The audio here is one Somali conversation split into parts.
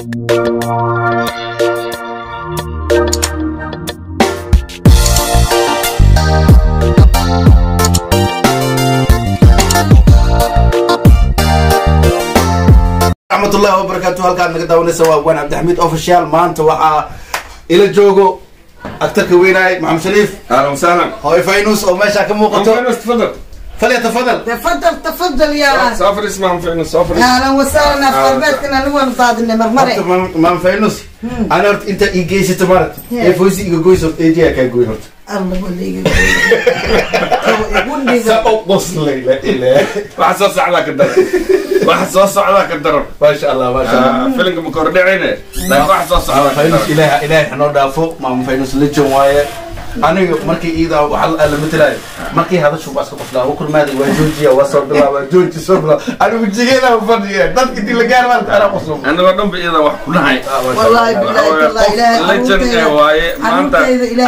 Raxmatullahi wabarakaatu. Halkaad naga daawanaysa waa Waan Cabdixamiid Official. Maanta waxaa ila joogo aktarka weynaay Maxamed Shariif. اهلا وسهلا. Hooyo Faynus oo meesha ka muuqato. فينوس، تفضل. فليتفضل. تفضل تفضل يا سافر، اسمع فينوس، سافر. اهلا وسهلا. فربتنا نوان ضادنا مرمري. Horta maam Faynus, ana horta inta ii geysato marat ee Foysi iga goyso, AJ kaa goy horta. الله وليك يقول لي Sa u qoslay, la ilaa. Waxa soo socdaa ka daran, waxa soo socdaa ka daran. Maasha Allah, maasha Allah. Filimka ma kordhicine, laakiin waxa soo socdaa ka Faynus, daran. Ilaahay, Ilaahay hanoo dhaafo. Maam Faynus legend waaye. Aniga markii iida waxa la matalay, markii hadashu baa iska qoslaa, u kulmaaday, waa joojiya, waa soo bilaaba, jooji, soo bilaaba, anigu jigeeda fadhiya, dadka intii la gaar maanta anaa qoslo. Annagoo dhan ba iyada wax ku nahay. والله بالله تالله إلهي. Legend ee waaye maanta.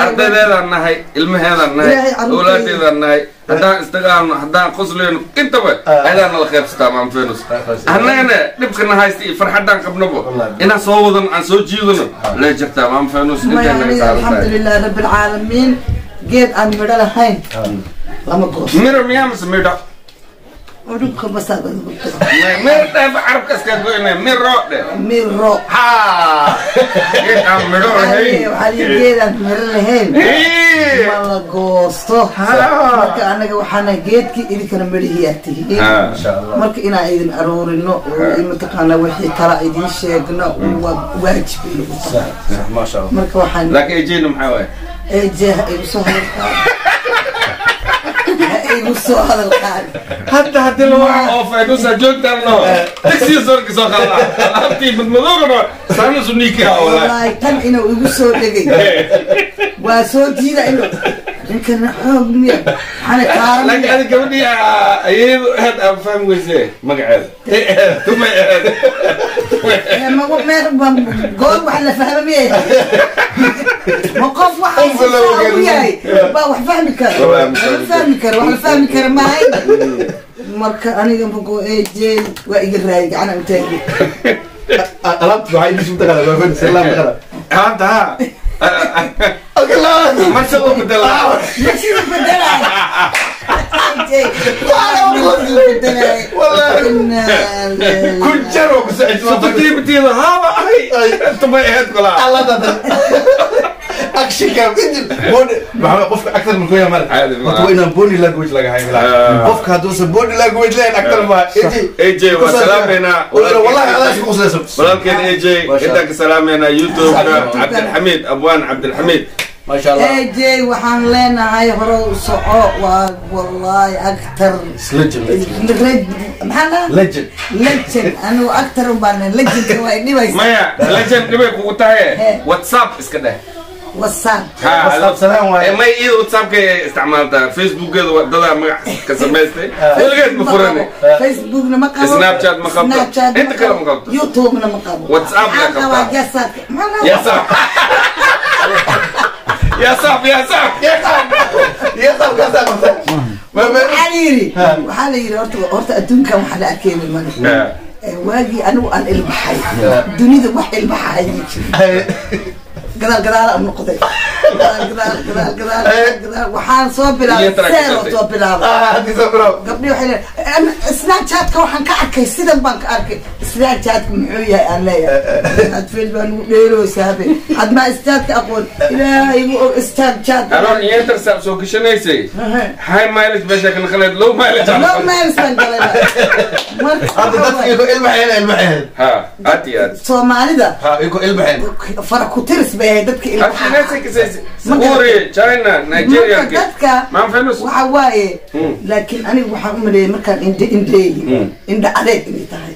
Ardaydeedaan nahay, ilmaheedaan nahay, Ilaahay carruurteyda. Awlaadeedaan nahay. Haddaan isdagaalno, haddaan qosleyno, intaba ayadaa nala qaybsataa maam Venus. Annagana dhibkana haysta iyo farxaddaan qabnabo inaan soo wadano, aan soo jiidano lee jirtaa maam Venus. ما Intay naga يعني saaran الحمد tahay. لله رب العالمين، geed aan midho lahayn lama goosto. Miro miyaa mise midho? Udhubka masaabad. Miro dheh, carabka iskaa goyna, miro dheh. Miro. Ha, geed aan midho lahayn. Waxaa la yidhi geed aan midho lahayn ma la goosto. Marka anaga waxaana geedkii, idinkana midhihii aad tihiin. Maasha Allah. Marka inaan idin aruurino oo mataqaanaa wixii tala idin sheegno waa waajib inagu tahay. Maasha Allah. Marka waxaan Laakiin ejeyna maxaa waaye? Eje ha igu soo hadal qaad, ha igu soo hadal qaad. Hadda haddii la waco oo Faynusa joogtaan loo tagsiya soorka soo qalaa alaabtii madmadowgana saanusu niikaa walaa. Wallaahi tan inuu igu soo dhegay waa soo jiida inuu ninkana xoog miya maxaana kaaran. Laakiin adi gabadhii ayadu aad aan fahmi weyse magaceeda tumay ahayd. Meel goor wax la fahma miyay? Ma qof waxa u yahay baa wax fahmi kara? Wallahi ma wax la fahmi kara, wax la fahmi kara maahay. Marka aniga mago ejey waa iga raayay gacana u taagay. Alaabta waxaa idin taqaana waa Faynus alaab taqaana. Alaabta ha marsa u bedelaa. Masida bedelay bedelay. Wallahi. Kun jeer waa ku socod. Sodotiibtiida haaba ahay tumay ahayd kulaa. Actionka bedel body maxaa qofka actor markuu yahay marka Caadi ma horta waa inaan body language laga hayo. Qofka hadduusan body language lahayn actor ma AJ. AJ waa salaameynaa. Wallahi adaa isku qoslayso. Walaalkeen AJ intaan ka salaameynaa YouTube-ka Cabdilxamiid, Abwaan Cabdilxamiid. Maasha Allah. AJ waxaan leenahay hore u soco, waa wallahi actor. Legend, legend. Maxaa la Legend. Legend. Anigu actor un baan, legendka waa idhibaysa. Maya, legend dhibay kugu tahay, WhatsApp iska dheh. WhatsApp. Ha. WhatsApp salaan waaye. May, iyada WhatsAppka isticmaaltaa, Facebookeeda dadaa magac ka samaystay, weligeed ma furane. Facebookna ma qabo. Snapchat ma qabto. Snapchat ma Inta kale ma qabto. YouTubena ma qabo. WhatsApp la Maxaan qabtaa. qabaa? Jasadka maxaa la Ya saab, ya saab, ya saab, ya saab kaasa qabta. Waxaa la yidhi, waxaa la yidhi horta adduunkan waxaa la arkeenay male. Waagii anigu aan ilbaxay, dunida wax ilbaxay ma jirin. Gadaal gadaal aan noqday, gadaal gadaal gadaal gadaal gadaal waxaan soo bilaabay Iyo taraak seero gashay. Soo bilaabay. Haddii soo bilaab. Gabdhi waxay leedahay Snapchatka waxaan ka arkay, sidan baan ka arkay. Snapchatka muxuu yahay aan leeyahay? Had feel baan ugu dheeroysaabe, had maa Snapchatka aqoon? Ilaahay igu og Snapchat. Aroon iyo intersaab soo gashanaysay, high mileage meesha ka naqleed, low mileage aan low naqlay. Miles baan galay marka. Hadda dadka iyago ilmaxeen ilmaxeen. Ha, aad iyo aad. Soomaalida ha iyago ilmaxeen. Fara ku tiris bay ahayd dadka ilmaha. Kuuri, China, Nigeria. Marka dadka Maam Venus. waxa waaye, laakiin anigu waxaan u maleeyay markaan indhe indheeyi indha adeeg inay tahay.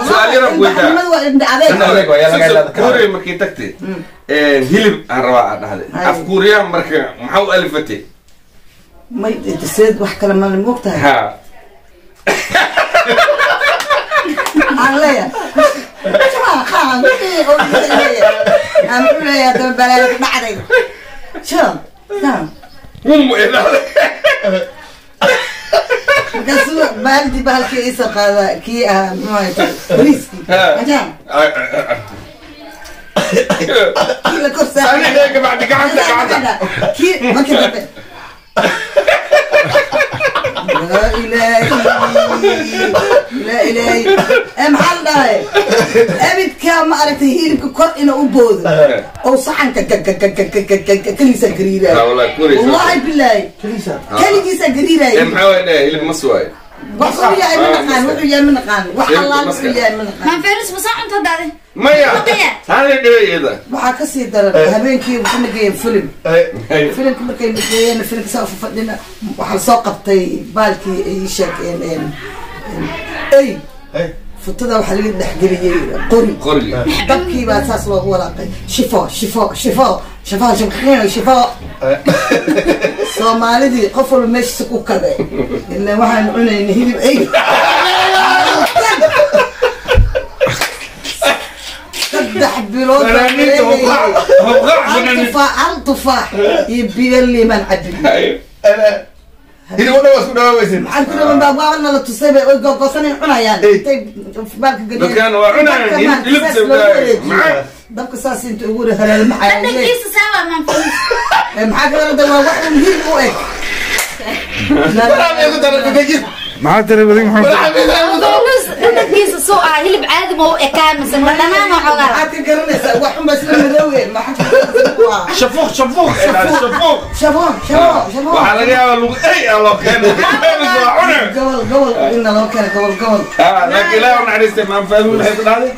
Su'aal yar aan ku weydiiyaa. Ilbaxnimadu waa indha adeeg. Indha adeeg waa, yaa laga ilaada karaa. Kuuri markii tagtay hilib aan rabaa aad dhahday. Hay. Af Kuuriyaan marka maxaa u alifatay? May seed wax kale ma moogtahay. Ha. Aan leeyahay aan u leeyahay daba balaayo ku dhacday jo Wum ee dhahday. Markaasuu baaldi bahalkii iisoo qaada kii ahaa muxuu ahay bariiskii. Kii la kor saaray. Aniga bacdi gacanta gacanta. Kii markii dambe. Laa ilaaha laa ilaaha maxaa la dhahay abidkaa ma aragtay hilibka kor inuu u boodo oo saxanka keligiisa gariiraayo. Wallaahi bilaahi keligiisa gariiraayo. Maxaa waay dhahay hilib mas waay. Wuxuu yahay ma naqaan, wuxuu yahay ma naqaan, wax allaal wuxuu yahay ma naqaan. Maan Fayrus ma soo cunto daade? Maya taana dhibay iyada. Waxaa ka sii daran habeenkii wuxuu nageeyeen filim. Filimka markay nageeyeen filimka saa u fadhina waxaa soo qabtay baalkii ay sheeg ey futada waxaa laga dhexgeliyey qori. Qori. Dabkii baa saas loogu walaaqay shifo shifo shifo shifo shifo shifo. Soomaalidii qof walba meeshiisa ku kaday ilaa waxaan cunayna hilib ey. 3 bilood hal tufaax iyo biyo liimaan cabin. Hilib oo dhan waa isku dhawaaweysin. Maxaan ku dhawan baa waa nala tusay bay oy googoosanay cunayaan intay baalka geliyeen. Dadkaan waa cunayaan hilib sawdaa. Dabka saas inta ugu halaal maxaa Dhadhankiisa saa waa Maan Fayrus. Maxaa ka warada waa wax un hilib u eg. Maxaa tiri badan maxaa Fayrus dhadhankiisa soo ah hilib caadi ma u ekaa mise ma dhanaan oo xogaa. Maxaad ka garanaysaa wax un baa isla madoowe maxaa Shafuuq shafuuq shafuuq shafo shafo shafo. Waxaa laga yaabaa lagu ey aa loo keenay. Waa cunay. Gobol gobol inna loo keenay gobol gobol. Laakiin ilaahi u naxariistay Maam Fayrus waxay ku dhahday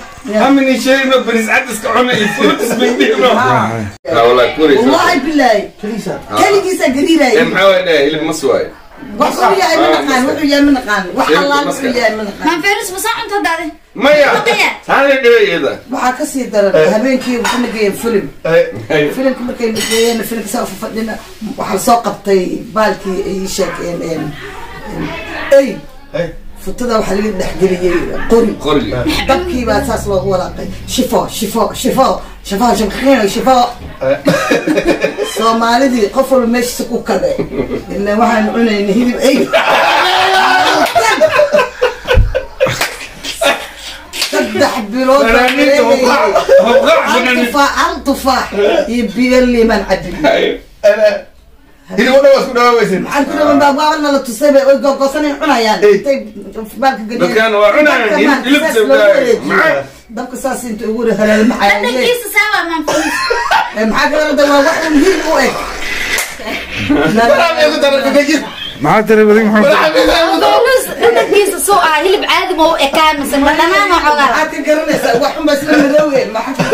hamini sheegno bariis cad iska cunay iyo fruit isbingdhigno. Wallaahi kuri. Wallaahi bilaahi keligiisa gariiraayo. Maxaa waay dhahay hilib mas waay. Wuxuu yahay ma naqaan, wuxuu yahay ma naqaan, wax allaal wuxuu yahay ma naqaan. Maan Fayrus ma soo cunto daade? Maya taana dhibay iyada. Waxaa ka sii daran habeenkii wuxuu nageeyeen filim. Filimka markay nageeyeen filimka saa u fadhina waxaa soo qabtay baalkii ay sheeg ey futada waxaa laga dhexgeliyey qori. Qori. Dabkii baa saas loogu walaaqay shifo shifo shifo shifo shifo shifo. Soomaalidii qof walba meeshiisa ku kaday ilaa waxaan cunayna hilib ey. 3 bilood hal tufaax iyo biyo liimaan cabin. Hilib oo dhan waa isku dhawaaweysin. Maxaan ku dhawan baa waa nala tusay bay oy googoosanay cunayaan intay baalka geliyeen. Dadkaan waa cunayaan hilib sawdaa. Dabka saas inta ugu halaal maxaa Dhadhankiisa saa waa Maan Fayrus. Maxaa ka warada waa wax un hilib u eg. Maxaa tiri badan maxaa Fayrus dhadhankiisa soo ah hilib caadi ma u ekaa mise ma dhanaan oo xogaa. Maxaad ka garanaysaa wax un baa isla madoowe maxaa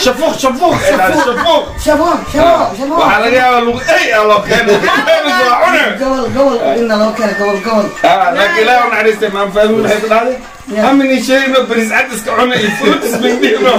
Shafuuq shafuuq shafuuq shafo shafo shafo. Waxaa laga yaabaa lagu ey aa loo keenay. Waa cunay. Gobol gobol inna loo keenay gobol gobol. Laakiin ilaahi u naxariistay Maam Fayrus waxay ku dhahday hamini sheegno bariis cad iska cunay iyo fruit isbingdhigno.